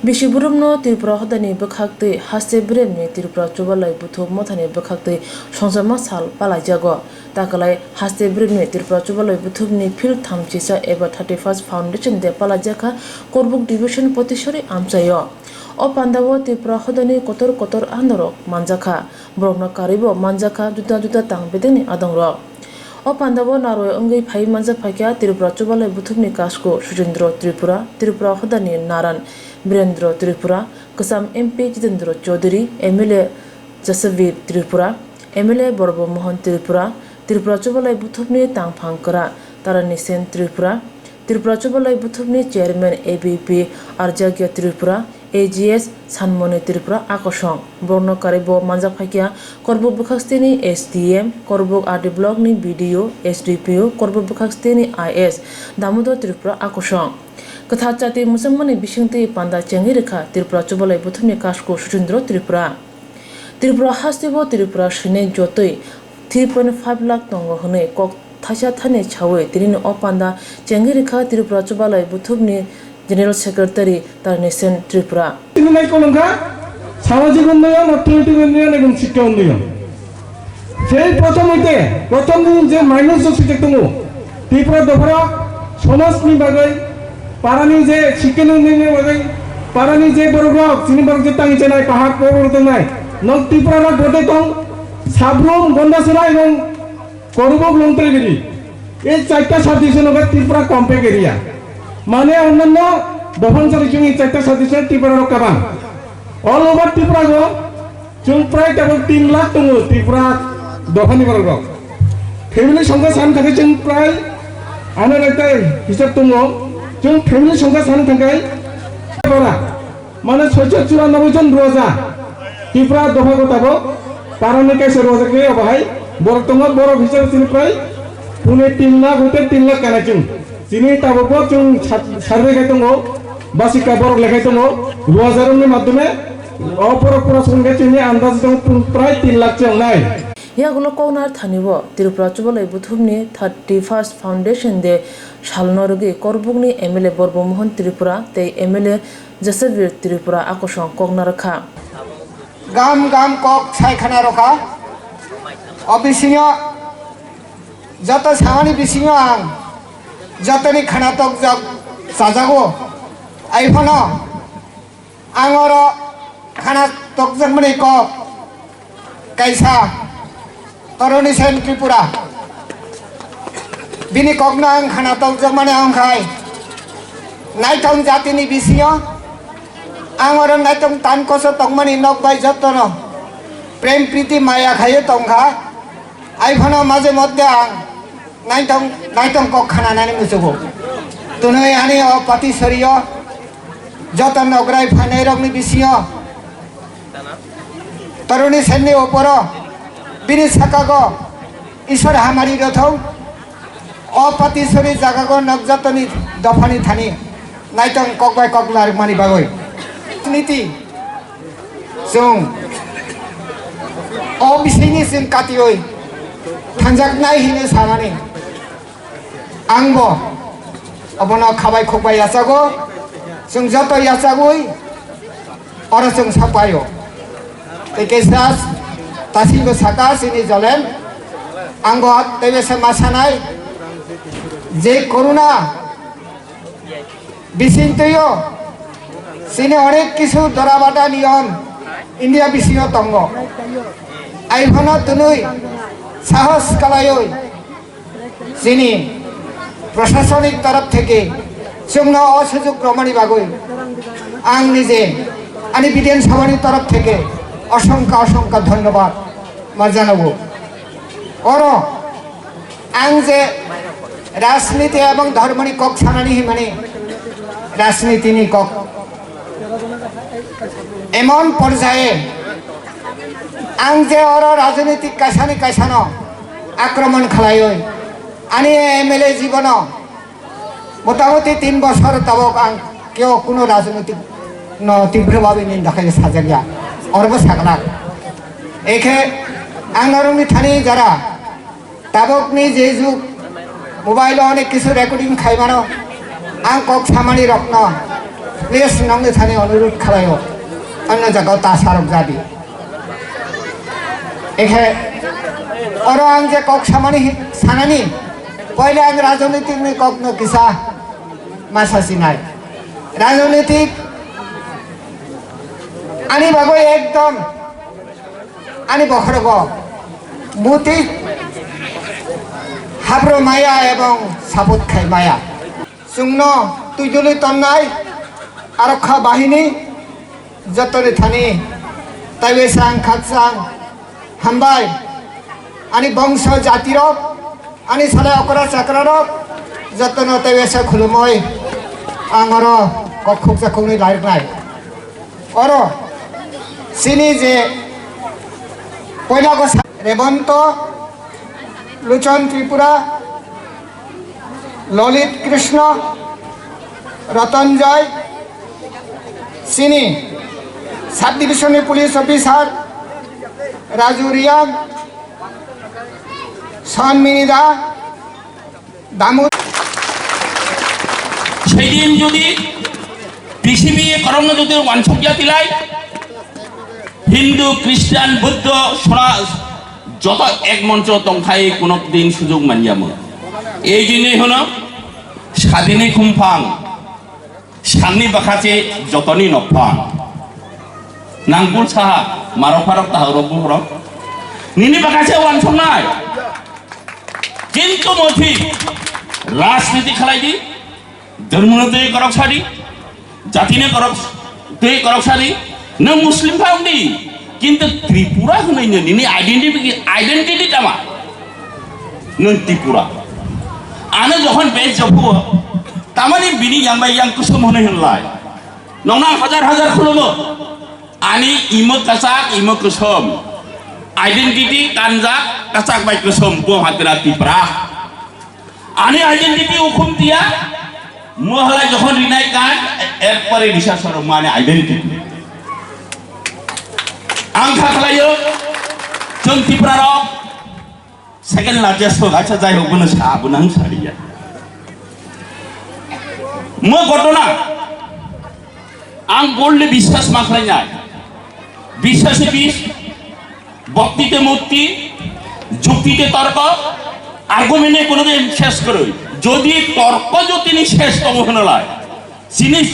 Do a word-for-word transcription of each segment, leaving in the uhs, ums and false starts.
Bisi burumno Tripura hodani bwkhaktwi haste bremni Tripura Chubalai Buthub Mothani bwkhaktwi songchakma sal palaijago. Takalai haste bremni Tripura Chubalai Buthubni field thamchisa eba thirty-first Foundation Day palaijakha Korbuk Division Potisori amchaio. O pandao Tripura hodani kotor kotor andorok manjakha. Borokno karwibo manjakha juda juda tang bedekni adongrok. O pandao narwai wngwi phaiwi manjak phaikha Tripura Chubalai Buthubni Kasku Sujendra Tripura, Tripura hodani Naran Birendra Tripura, Kwcham M P Jitendra Chaudhary, M L A Jasabir Tripura, M L A Borbo Mohan Tripura, Tripura Chubalai Buthubni tangphang kwra Tarani Sen Tripura, Tripura Chubalai Buthubni Chairman A B P Arjagya Tripura, A G S Sanmoni Tripura akosong. Borokno karwibo manjak phaikha Korbuk bwkhaksteni S D M, Korbuk R D Blockni B D O, S D P O, Korbuk bwkhaksteni I S Damodar Tripura akosong. Kwthar chati mwchangmani bisingtwi panda chengwi rwkha Tripura Chubalai Buthubni Kasku Sujendra Tripura. Tripura hasteo Tripura sini jotoi three point five lakh tongo hwnwi kok thaisa thani saui tinini o panda chengwi rwkha Tripura Chubalai Buthubni General Secretary Tarnisen Tripura. Tini nai kolongkha samajik unnayon, orthonoitik unnayon ebong sikka unnayon. Sei prothom hoite, prothom din je minus rok swijak tongo, Tripura dophara somajni bagwi, parani je sikkani unnayonni bagwi, parani je borok rok, chini borok je tangi chenai, pahar borok tongnai, nok Tripura rok bote tong, Sabrum, Gondasora ebong Korbuk, Longtrai Biri. Ei charta subdivision hwnkhe Tripura compact area. Mane onnanno dophani sari chwng ei charta subdivision Tripura rok kabang. All over Tripura go Chwng prai tabuk tin lakh tongo Tripura dophani borok rok. Family songkha san thangkhe chwng prai ano rektai hisab tongo. Chwng family songkha san thangkhe bara mane soicho churanobboi jon ruaja Tripura dopha gotabo parani kaisa ruaja khe obo hai borok tongo, borok hisab chini prai pune tin lakh hoite tin lakh kana chwng. Chini tabukbo chwng sa-, survey khai tongo, basika borok lekhai tongo, ruajarokni madhyome o borok pura songkhe chini andaj tong prai tin lakh se wngnai. Yagulo koknar thanio Tripura Chubalai Buthubni thirty-first Foundation Day salno rwgwi Korbukni M L A Borbo Mohan Tripura tei M L A Jasabir Tripura akosong kokna rwkha. Gam gam kok sai khana rwkha. O bisingo joto samani bisingo ang jotoni khana tokjak chajago. Aiphano ang oro khana tokjakmani kok kaisa Toroni Sen Tripura. Bini kokno ang khana tokjakmani ang khai naithok jatini bisingo ang oro naithok tan koso tongmani nok bai jotono prem priti maya khaiwi tongkha. Aiphano maje moddhe ang naitong, naitong kok khananani muchugo. Tunui ani o Patisorio joto nograi phainairokni bisingo Toroni Senni oporo bini sakago Isor hamari rothong. O Patisori jagago nok jotoni dophani thani naitong kok bai kok narwkmani bagwi. Niti chwng o bisingni chwng katiwi thanjaknai hwnwi sanani angbo obono khabai khukbai yachago, chwng joto yachagwi oro chwng sapaio. Tei kaisa tasibo saka chini Jolen, angbo teibo se ma sanai je corona bising twiyo chini onek kisu dorabada niyom India bisingo tongo. Aiphano tunui sahos kalaioi chini prosasonik torof theke chwngno o sujug romani bagwi ang nije ani Bidhan Sabhani torof theke osongkha osongkha dhonyobad ma janago. Oro ang je rajniti ebong dhormoni kok sanani himani rajnitini kok emon porjaye ang je oro rajnitik kaisani kaisano akromon khlaiwi ani M L A jibono motamoti tin bosor tabok ang keo kuno rajnitik no tibro babe ninda khai sajakya, orbo saglak. Ekhe ang norokni thani jara tabokni je jug mobile o onek kisu recording khai mano, ang kok samani rokno Please, nongni thani onurudh khalaio, onno jagao ta sarok jadi. Ekhe oro ang je kok samani hi-, sanani, poila ang rajonitik ni kok no kisa ma sasinai. Rajonitik ani bagwi ekdom ani bokhorogo muti habro maya ebong support khai maya. Chwngno twijlwi tonnai Arokha Bahini jotoni thani taiwesang khakchang hambai. Ani bongso jatirok, ani salai okra chakrarok jotono taiwesa khulumoi ang oro kok khukjakukni lairiknai. Oro chini je poila go sa-, Rebonto, Luchon Tripura, Lolit Krishna, Ratanjoy, chini sub division ni police officer Raju Riang, Son Minida, Damu. Seidin jodi prithibi korokno jodi wansukya tilai, Hindu, Christian, Buddho, Sora joto ek moncho tongthai kuno din sujug manyamo. Ei jini hono sadini khumphang. Sanni bakhache jotoni nokphang. Nangkul saha marok pharok tahorok buhrok. Nini bakhache wansoknai. Kintu mothi rajniti khalai di, dhormo twi korok sadi, jatini korok twi korok sadi, nang Muslim pha wngdi. Kintu Tripura hwnwi nini identity, identity tama? Nwng Tripura. Ano jokhon bej jophuo, tamani bini yang bai yang kusom hwnwi hwnlai. Nongno ang hajar hajar khulumo. Ani imo kwchak, imo kusom. Identity kanjak, kwchak bai kusom, bo hatira Tripura. Ani identity ukhum tiya, mohalai jokhon rinai kan, erpore bisa soro mani identity. Ang kha khlaio, chwng Tripura rok, second largest hok, acha jai hok, bono sa, bono ang sariya. Mo ghotona, ang boldly biswas ma khlainai. Biswase bis, bhaktite mukti, juktite torko, argument-e kono din ses kwrwi. Jodi torko jotini ses tongo hwnalai, chini,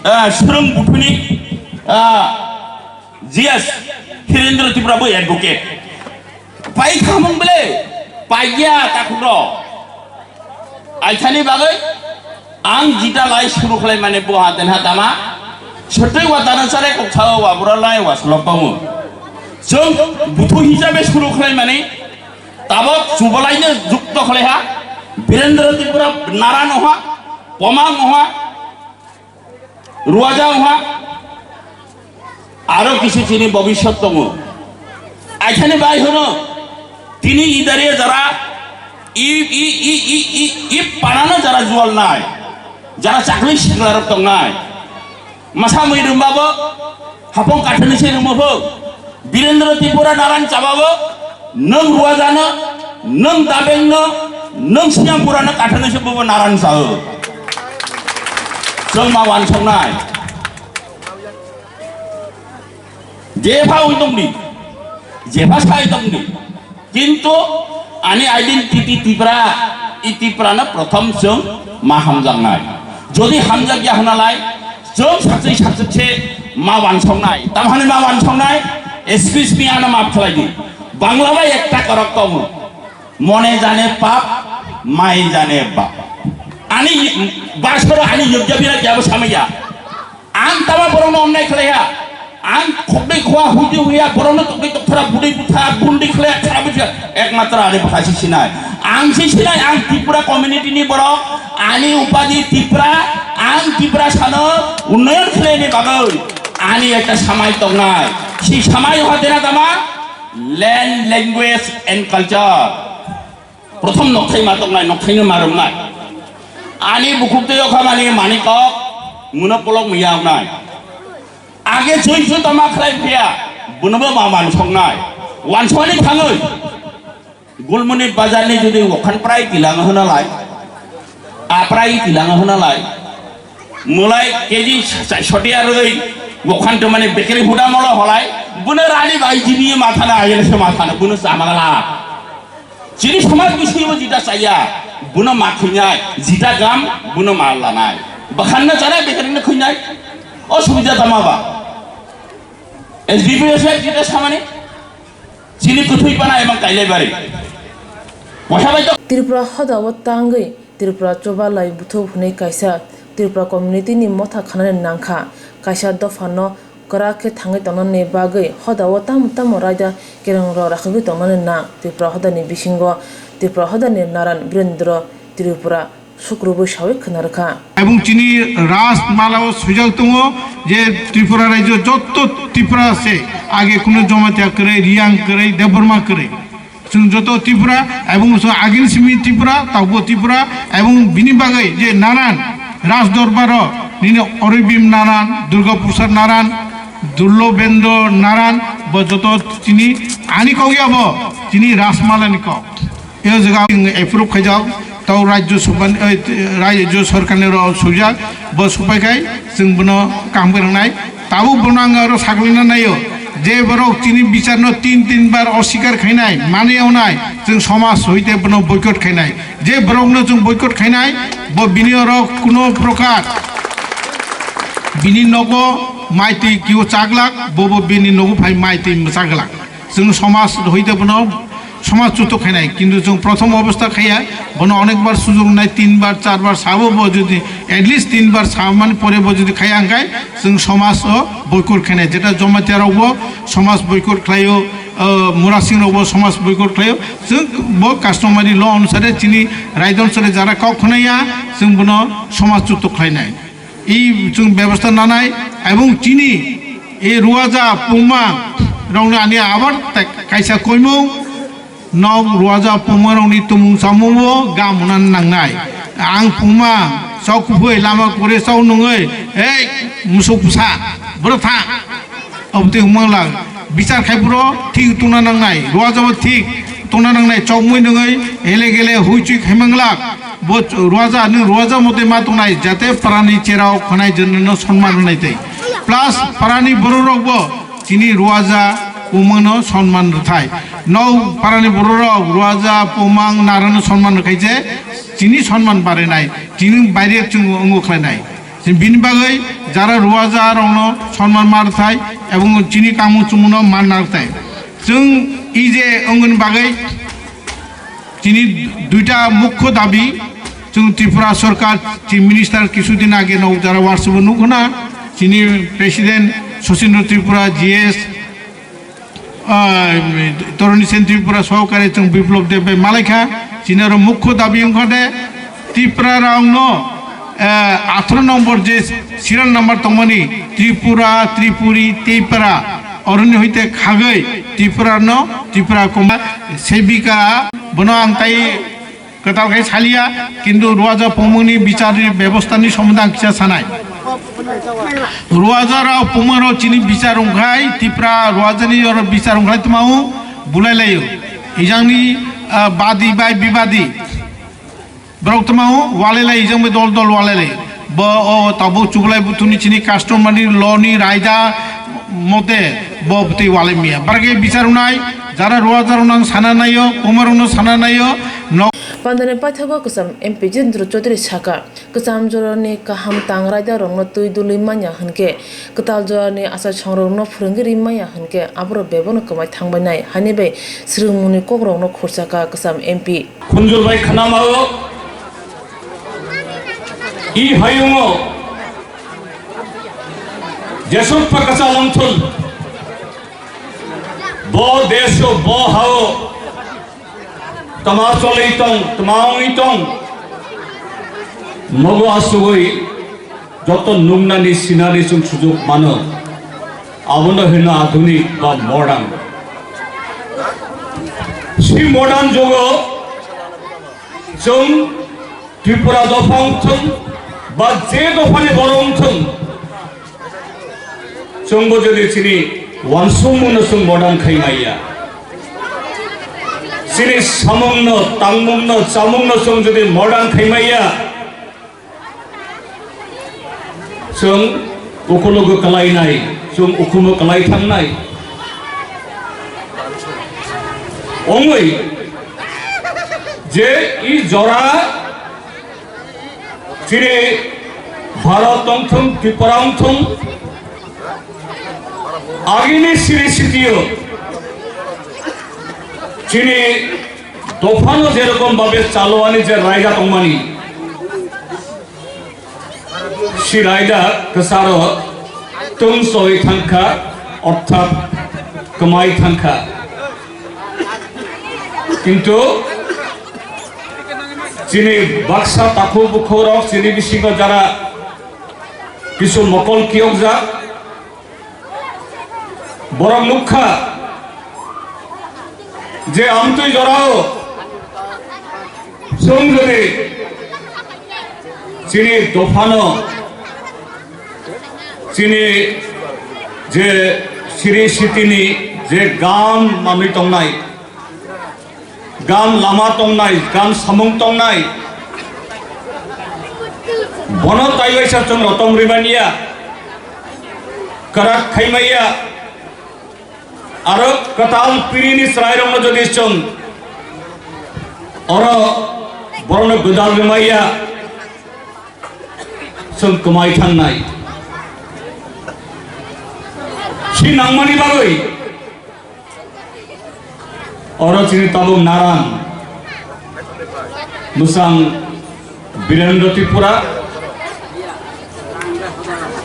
ah, swrwng buthuni, ah, G S Hirendra Tripura bo advocate. Pai khamung bele, pai ya takhukro. Aithani bagwi ang jita lai suru khlai mane bo ha den ha tama. Sotwi wa tana sare kok sao wa bura lai wa slok tongo. Chwng buthu hisabe suru khlai mani tabok chubalaino jukto khlai ha. Birendra Tripura nara no ha, poma no ha, ruaja no ha. Aro kisi chini bobiswt tongo. Aithani bai hono tini idare jara i, i, i panano jara jual nai, jara chakri siklarok tongnai. Masa mui rwmbabo hapong kathani se rwmo pho. Birendra Tripura naran chababo nwng ruajano, nwng dabengno, nwng siyam purano kathani se bobo naran sao. Chwng ma wansoknai. Jepha wi tongdi, jepha sai tongdi. Kintu ani identity Tipra, i Tipra no prothom chwng ma hamjaknai. Jodi hamjakya hwnalai, chwng sakchwi sakchwi se ma wansoknai. Tamhani ma wansoknai, excuse me, ano maaf khlai di. Bangla bai ekta korok tongo. Mone jane pap, mai jane bap. Ani basoro ani yogya bira kya bo samaya. Ang tama borokno onnai khlaiya. Ang khokdai khua huidi huya borokno tokdai tokthara budai butha bundi khlaiya khara butha ekmatra ani bwkha si sinai. Ang si sinai ang Tripura community ni borok ani upadi Tripura ang Tripura sano unnoyon khlaini bagwi ani ekta samai tongnai. Si samai hwa dena tama land, language and culture. Prothom nokthai ma tongnai, nokthai no ma romnai. Ani bukhuk tei okhamani mani kok muno polok miya wngnai. Age choi chu tama khlai phiya, bunobo ma wansoknai. Wansokni thangwi Gulmuni bazar ni jodi okhan prai tilang hwnalai, aprai tilang hwnalai, Mulai K G sa-, sotia rwgwi mokhan to mane bekri huda molo holai, buno rani bai jini mathana ayene se mathana, buno chamagala. Chini somaj bisingo jita chaya, buno ma khuinai, jita gam, buno ma lanai. Bakhanna chana bekri no khuinai, o subida tama ba. S D P S jita samani, chini kuthui pana emang kailai bari. Poisa bai to. Tripura hoda o tangwi Tripura Choba Lai Buthub hwnwi kaisa Tripura community ni motha khanani nangkha. Kaisa dopha no kwrak khe thangwi tongnani bagwi hoda o tamo tamo raida kereng rok rakhagwi tongnani nang. Tripura hoda ni bisingo Tripura hoda ni naran Birendra Tripura sukrubwi sawi khwna rwkha. Ebong chini Rajmala o swijak tongo je Tripura rajyo jotto Tripura se age kuno Jamatia kwrwi, Riyang kwrwi, Debbarma kwrwi. Chwng joto Tripura, ebong chwng agini simi Tripura, taubo Tripura, ebong bini bagwi je nanan Raj Dorbar o nini Oribim nanan, Durga Prasad nanan, Dullo Bendra nanan, bo joto chini ani kok ya bo, chini Rajmala ni kok. E jaga chwng approve khaijak, tau Rajya Sabha ni, oi, Rajya Sarkar ni rok sujak, bo supai khai chwng bono kaham khe rwnai. Tabuk bono ang aro saklina naio, je borok chini bichar no tin tin bar oswikar khainai, mani onai, chwng somaj hoite bono boycott khainai. Je borok no chwng boycott khainai, bo bini oro kuno prokar bini nogo mai twi kio chaglak, bobo bini nogo phai mai twi mwchaglak. Chwng somaj hoite bono somaj chutuk khainai, kintu chwng prothom obostha khaiya, bono onekbar sujok nai, tinbar, charbar sabo bo jodi, at least tinbar samani pore bo jodi khaiya hwnkhe chwng somaj o boycott khainai, jeta Jamatia rok bo somaj boycott khlaio, o, Murasing rok bo somaj boycott khlaio, chwng bo customary law onusare chini raida onusare jara kok khwnaiya, chwng bono somaj chutuk khlainai. I chwng bebostha nanai, ebong chini i Ruaja Pungma rokni ani abar te-, kaisa koimung, nok Ruaja Pungma rokni tumung chamung o gam hwnna nangnai. Ang Pungma chok kuphoi lama kore chok nungoi, ei musuk bwsa, bwrwk tha. Obotwi wngmang lang, bichar khai phuru thik tongna nangnai, Ruaja bo thik tongna nangnai, chokmui nungwi ele gele hui chui khai manglak. Bo Ruaja, nwng Ruaja mote ma tongnai, jate parani cherao khonai jwnno sonman rwnai tei. Plus parani bororok bo chini Ruaja Pungmang no sonman rwthai. Nok parani bororok Ruaja Pungmang narano sonman rwkhai je chini sonman barinai, chini baire chwng wngo khlainai. Chwng bini bagwi jara Ruaja rokno sonman ma rwthai ebong chini kamung chumungno man na rwthai. Chwng ije wngni bagwi chini duita mukho dabi, chwng Tripura Sarkar, Chief Minister kisudin age no jara WhatsApp o nukho na, chini President Sachindra Tripura G S, ah, Torani Sen Tripura sohokari chwng Biplab Deb bai malaikha, chini oro mukho dabi wngkha de Tripura rokno, eh, atharo nombor je serial number tongmani Tripura, Tripuri, Tripura, oroni hoite khagwi Tripura no, Tripura koma sebika bono ang tai kwtal khe saliya, kintu Ruaja Pungmungni bichar bebostha ni somondo ang kisa sanai. Ruaja rok Pungmung rok chini bichar wngkhai, Tipra Ruaja ni oro bichar wngkhai tmao bulai laio. Ijang ni, ah, badi bai bibadi borok tmao walai lai, ijang bai dol dol walai lai. Bo o tabuk chublai buthuni chini customary law ni raida mote bo bwtwi walai mia. Barge bichar wngnai, jara Ruaja rok nang sana naio, Pungmung rok no sana naio, nok. Pandani paithago kwcham M P Jitendra Chaudhary saka, kwcham jorani kaham tang raida rokno twi dului manya hwnkhe, kwtal jorani achaisong rokno phwrwngwi ri manya hwnkhe, aborok bebakno kwmai thangbainai, haini bai swrwngmungni kok rokno khursa kha kwcham M P. Khunjurbai khwnamao, i hayungo jesuk pakasa longthun, bo deso, bo hao, tama cholwi tong, tama wngwi tong, nogo asugwi joto nuknani sinani chwng sujuk mano. Abono hino adhunik ba modern. Si modern jugo chwng Tripura dopha wngthwng ba je dophani borok wngthwng, chwngbo jodi chini wansukmungno chwng modern khai maya, chini samungno, tangmungno, chamungno chwng jodi modern khai maya, Chwng ukulugo kwlainai, chwng ukhumo kwlai thangnai. Ongwi je i jora chini Bharat tongthung, Tripura wngthung, agini siri sitio chini dophano jerokom babe chalo ani je raida tongmani, si raida kwcharo tungsoi thangkha, orthat kwmai thangkha. Kintu chini baksa takhuk bukhukrok chini bisingo jara kisu mokol kiyokjak, borok nukha je amtwi jorao chwng jodi chini dophano, chini je siri sitini je gam manwi tongnai, gam lama tongnai, gam samung tongnai, bono taiwaisa chwng rotom rwmaniya, kwrak khaimaiya, aro kwtal pirini chwrairokno jodi chwng oro borokno gwdal rwmaiya, chwng kwmai thangnai. Si nangmani bagwi oro chini tabuk Naran bwsang Birendra Tripura,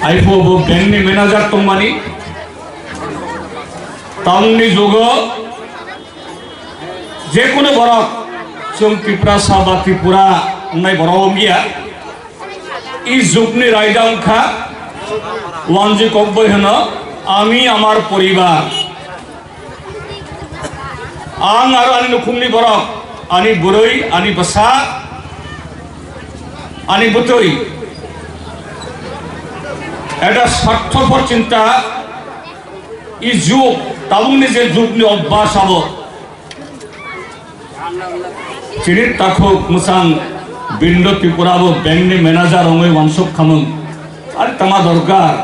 aiphuo bo bank ni manager tongmani. Tamni jugo jekunu borok, chwng Tiprasa ba Tripura wngnai borok wngya. I jukni raida wngkha, wanji kokboi hwno, "Ami amar poribar." Ang aro ani nukhungni borok, ani bwrwi, ani bwsa, ani bwtwi. Eta sarthopor chinta, i juk, tabukni je jukni obvas abo. Chini takhuk mwchang Birendra Tripura bo bank ni manager wngwi wansuk khamung. Ari tama dorkar.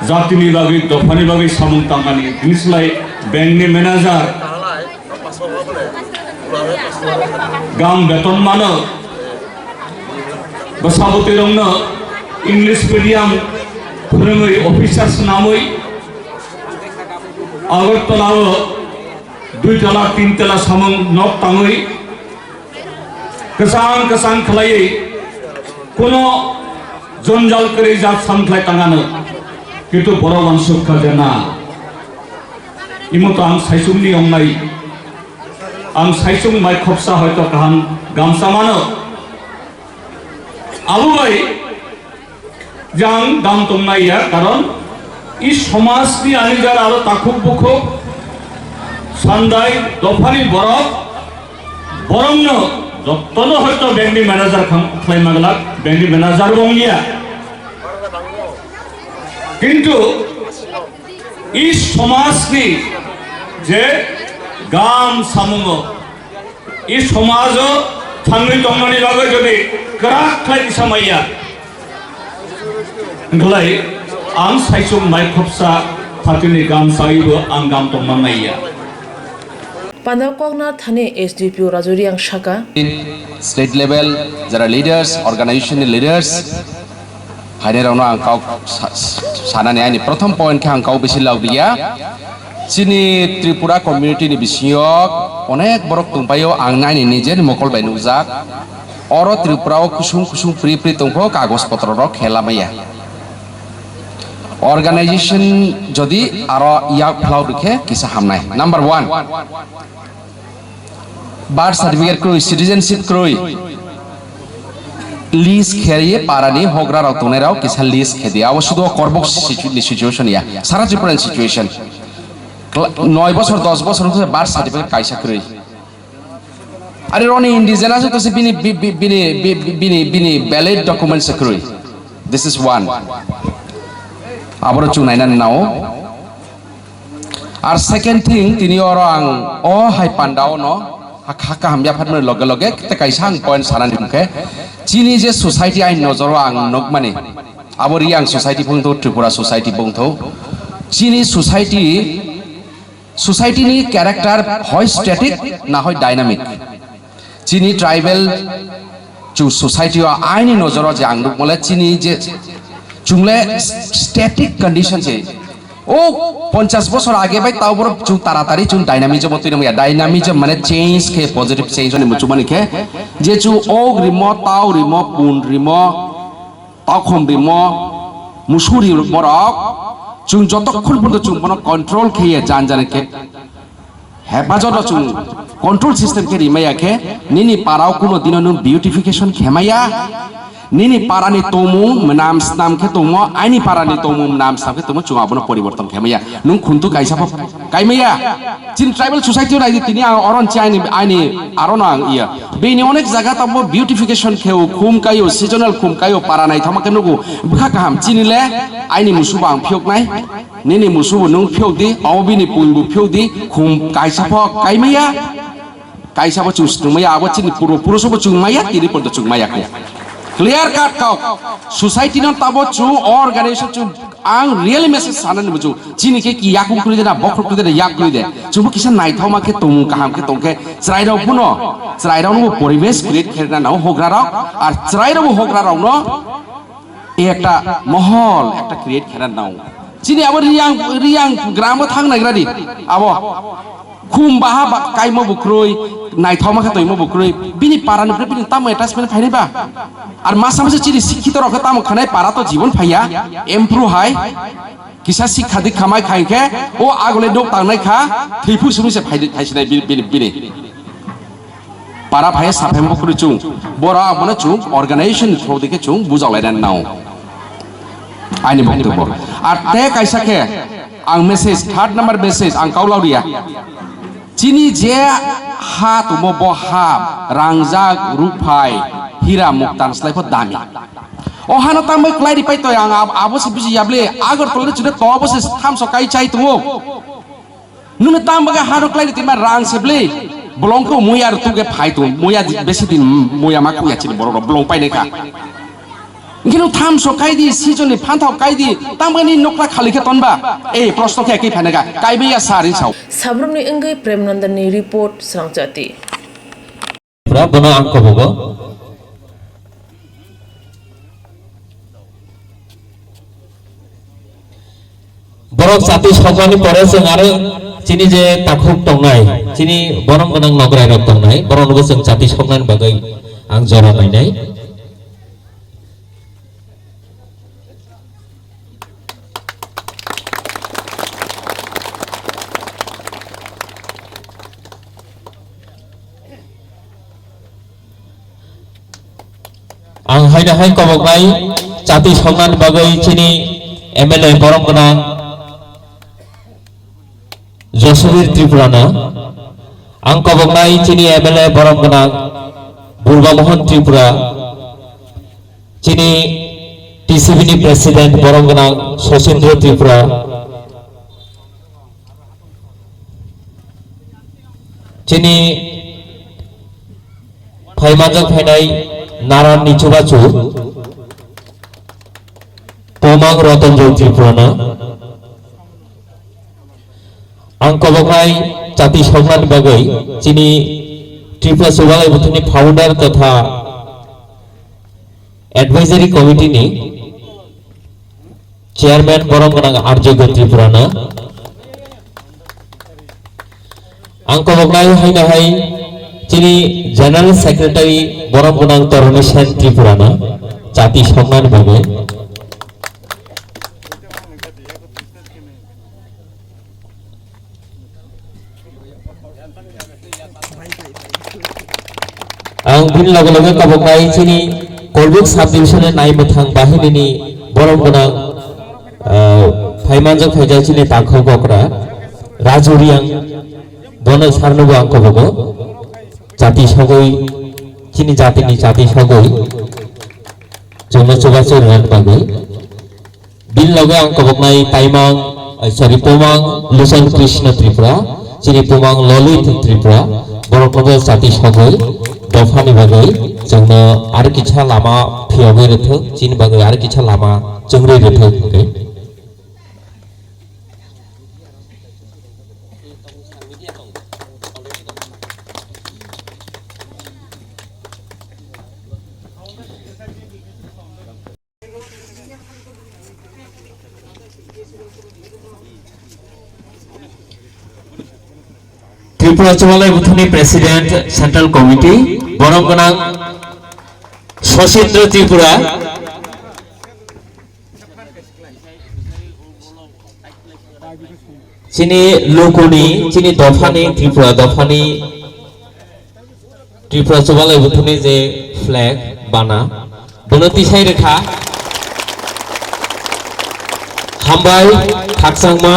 Jatini bagwi, dophani bagwi samung tangmani. Bini slai bank ni manager. Gam beton mano. Bwsabwtwi rokno English medium phwrwngwi officer swnamwi Agartala o dui tala, tin tala samung nok tangwi kwchang kwchang khlaiwi kuno jonjal kwrwi jak sam khlai tangano. Kintu borok wansuk kha je na, imo to ang saichung ni wngnai, ang saichung mai khopsa hoito kaham gamsa mano. Abo bai jang dam tongnai ya, karon i somaj ni ani jara aro takhuk bukhuk sandai dophani borok, borokno jottono hoito bank ni manager kham-, khlai maglak, bank ni manager bo wngya. Kintu i somajni je gam samungo, i somajo thangwi tongmani bagwi jodi kwrak khlai tisa maya, wngkhlai ang saichung mai khopsa phatini gam sawibo ang gam tongma maya. Pandao kokna thani S D P O Raju Reang saka. State level jara leaders, organization ni leaders, phainairokno ang kok sa-, sanani ani prothom point khe ang kok bisi log liya. Chini Tripura community ni bisingo onek borok tongpaio, ang nini nijeni mokol bai nukjak. Oro Tripura o kusung kusung pri pri tongpho, kagoj potro rok khe lamaya. Organization jodi aro yak phlao rikhe kisa hamnai. Number one. Birth certificate kwrwi, citizenship kwrwi, list khe ye parani hogra rok tongnai rok kisa list khe di. Abo sudu korbok situ-, ni situation ya. Sara Tripura ni situation. Kla-, noi bosor, dos bosor wngkhe birth certificate kaisa kwrwi. Ari roni indigenous to se bini, bi-, bi-, bini, bi-, bi-, bini, bini valid documents kwrwi. This is one. Aboro chwng naina nao. Ar second thing, tini oro ang o hai pandao no Kha kaham yapharmani loge loge tei kaisa ang point sanani hwnkhe, chini je society aini nojoro ang nukmani, abo Reang society bwngtho, Tripura society bwngtho, chini society, society ni character hoi static na hoi dynamic. Chini tribal chu society o aini nojoro je ang nukmole chini je chungle static condition se. O ponchas bosor age bai tao borok chung taratari chung dynamism o twi nangya. Dynamism mane change khe, positive change ni muchung mani khe. Je chung og rimo, tao rimo, pun rimo, tokhom rimo, musuri borok, chung jotokhon porjonto chung bono control khe ye jan jan khe. Hepajoto chung control system khe rimaya khe, nini parao kuno dino nwng beautification khemaya, nini parani tongmung mwnam snam khe tongmo, aini parani tongmung mwnam snam khe tongmo, chung abono poriborton khemaya. Nwng khuntu kaisa pho kaimaya. Chini tribal society o naidi tini ang oron chi aini, aini arono ang iya. Bini onek jaga tamo beautification kheo, khum kaio, seasonal khum kaio, para naithoma khe nugo. Bwkha kaham chini le aini musubo ang phiyoknai. Nini musubo nwng phiyok di, abo bini puinbo phiyok di, khum kaisa pho kaimaya, kaisa bo chung swtwngmaya, abo chini puro puruso bo chungmaya, tini pordo chungmaya khe. Clear cut kok. Society no tabo chung, organization chung, ang really message sanani muchung. Chini khe ki yakung kuri de na, bokhok kuri de na, yak kuri de. Chungbo kisa naithoma khe tongmung kaham khe tongkhe, chwrairok bono, chwrairok no bo poribesh create khe na nao hogra rok, ar chwrairok bo hogra rok no, একটা মহল একটা create khe na nao. Chini abo Reang, Reang gram o thang naigra di. Abo khum baha ba-, kaimo bo kwrwi, naithoma khe toimo bo kwrwi. Bini para ni kwrwi bini tamo attachment phainai ba? Ar masa masa chini sikhito rok khe tamo khanai para to jibon phaiya. Empru hai. Kisa sikha dikha mai khai khe o agole dok tangnai kha. Thwiphuk simi se phai, phaisinai bini, bini, bini. Para phai saphai bo khuru chung. Bora abono chung organization through dikhe chung bujak lai dan nao. Aini boktobo. Ar te kaisa khe ang message, third number message ang kau lau riya. Chini je ha tumo bo ha rangjak ruphai hira muktan slai pho dami. O hano tambai klai ri pai to ang ab-, abo se bisi yable Agartala ni chune to abo se thamso kai chai tumo. Nunu tam baga haro klai twi ma rang se bli. Bolong ko muya rw tuge phai tu. Muya di-, besi din muya ma kuya chini borok rok bolong pai nai kha. Gino tham so kai di, season ni phanthao kai di, tam baga ni nokla khali khe ton ba. Eh, prosto khe ki phai nai kha. Kai be ya sari sao. Sabrumni wngwi Prem Nandan ni report, Srangchati. Pura bono ang kobogo. Borok chati sokmani pore chwng aro chini je takhuk tongnai, chini borom gwnang nograi rok tongnai, borok no bo chwng chati soknani bagwi ang jora nainai. Ang haino hai koboknai chati soknani bagwi chini M L A borom gwnang Josubir Tripura no. Ang koboknai chini M L A borom gwnang Burba Mohan Tripura, chini T C B ni President borom gwnang Sosindro Tripura, chini phaimanjak phainai Naran ni chubachu Pomang Rotonjoi Tripura no. Ang koboknai chati soknani bagwi chini Tripura Chubalai Buthuni founder totha advisory committee ni chairman borom gwnang Arjogya Tripura no. Ang koboknai haino hai chini general secretary borom gwnang Toroni Sen Tripura no chati soknani bagwi. Ang bini loge loge koboknai chini Kolbuk subdivision ni nai mwthang bahini ni borom gwnang, ah, phaimanjak phaijak chini takhuk okra Raju Reang, bono sarno bo ang kobogo chati sogwi, chini jati ni chati sogwi chwngno chubachu rwna bagwi. Bini loge ang koboknai Taimang, eh, sorry, Pomang Luchon Krishna Tripura, chini Pomang Lolit Tripura, Borok kobo chati sogwi dophani bagwi chwngno aro kisa lama phiyogwi rwthwk, chini bagwi aro kisa lama chwngri rwthwk hwnkhe. Tripura Chubalai Buthuni President Central Committee, borom gwnang Sosindra Tripura. Chini lukuni, chini dophani, Tripura dophani, Tripura Chubalai Buthuni je flag bana, bono tisai rwkha. Hambai, khakchangma.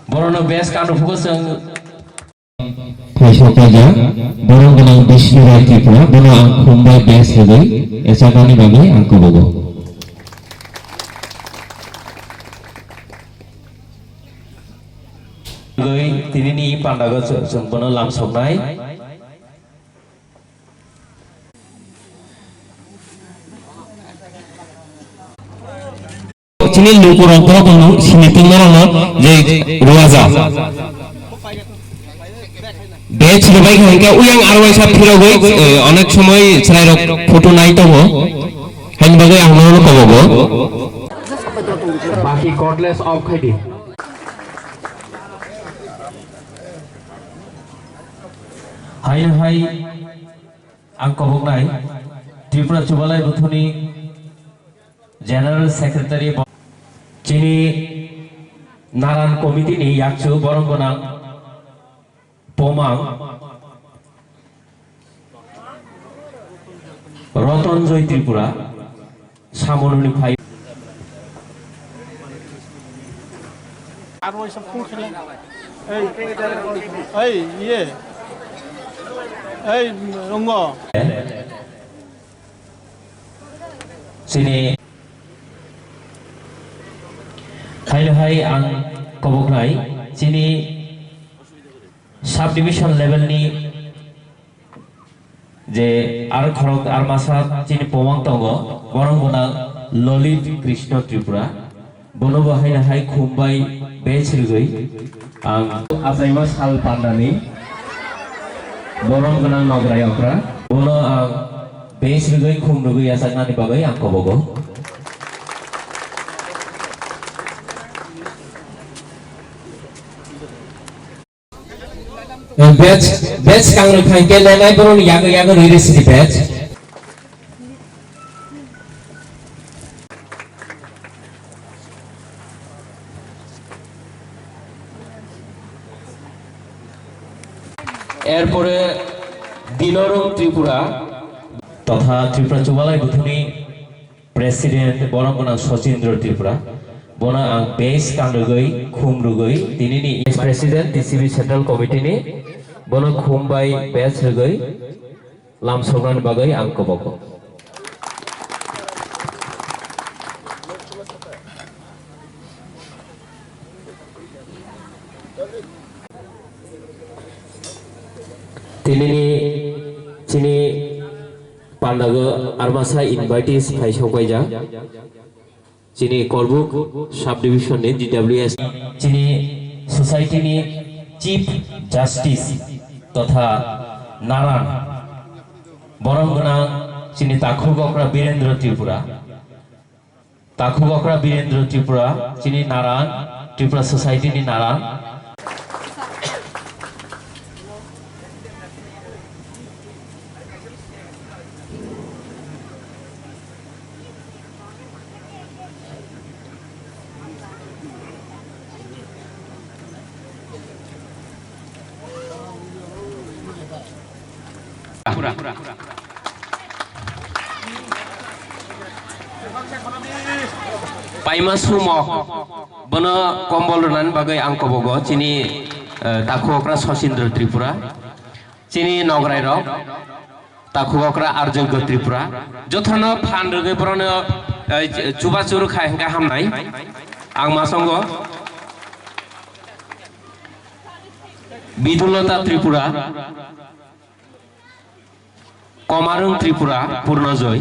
Borokno best kano phugo chwng. Kaisa kaija, borok gwnang Bishnu Rai Tripura, bono ang khum bai best rwgwi echarnani bagwi ang kobogo. Tini ni pandago chwng bono lamsoknai. Chini lukurok borok no sini tongmarokno je ruaja. Bech rwbai kha hwnkhe uyang aro waisa phirogwi, eh, onek somoi chwrairok photo nai tongo. Haini bagwi ang nono kobogo. Baki cordless off khai di. Haino hai ang koboknai Tripura Chubalai Buthuni General Secretary bo-, chini Naran Committee ni yakchu borom gwnang Pomang Rotonjoy Tripura, Samonuni phai. Aro waisa phone khaila. Ei, ei, iye. Ei, rongo. Chini khailo hai ang koboknai chini subdivision level ni je ar khorok ar masa chini pomang tongo, borom gwnang Lolit Krishna Tripura, bono bo haino hai khum bai bech rwgwi ang achaima sal pandani borom gwnang Nograi okra, bono ang bech rwgwi khum rwgwi yachaknani bagwi ang kobogo. Bech, bech kangrwi phai khe lenai borokni yago yago rwi rwi sidi bech. Erpore Dinorum Tripura totha Tripura Chubalai Buthuni President borom gwnang Sachindra Tripura, bono ang base kan rwgwi, khum rwgwi, tinini President T C B Central Committee ni, bono khum bai base rwgwi, lam soknani bagwi ang kobogo. Tinini chini pandago armasa invitees phai sokpaijak. Chini Korbuk subdivision ni D W S. Chini society ni Chief Justice totha Naran borom gwnang chini Takhuk Okra Birendra Tripura. Takhuk Okra Birendra Tripura, chini Naran, Tripura Society ni Naran. Paima sumo bono kombol rwnani bagwi ang kobogo chini, eh, Takhuk Okra Sachindra Tripura, chini Nograi rok, Takhuk Okra Arjogya Tripura, jotono phan rwgwi borokno, eh, chubachu rwkha hwnkhe hamnai. Ang masongo Bidulata Tripura, Komarung Tripura, Purnojoy.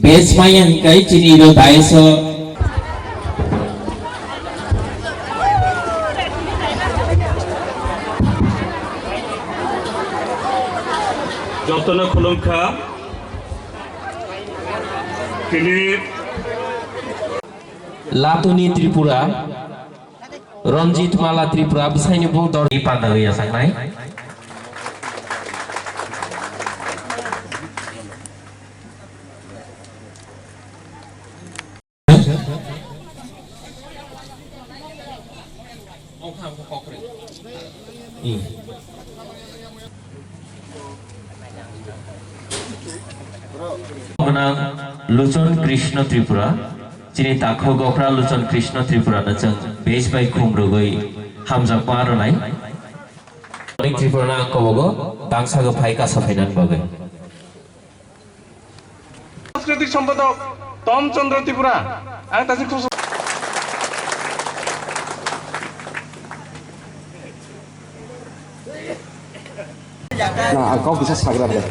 Base maya hingkai chini ro dais o. Jotono khulumkha. Tini Latuni Tripura, Ranjit Mala Tripura, bwsaini bung dor ni panda ya sangnai. Gwnang Luchon Krishna Tripura, chini takhuk okra Luchon Krishna Tripura no chwng base bai khum rwgwi hamjakma rwnai. Onek Tripura no ang kobogo tangsa gw phai kasa phainani bagwi. সাংস্কৃতিক সম্পাদক তম চন্দ্র Tripura, ang tasi khub Na, ang kok kisa sagra bai.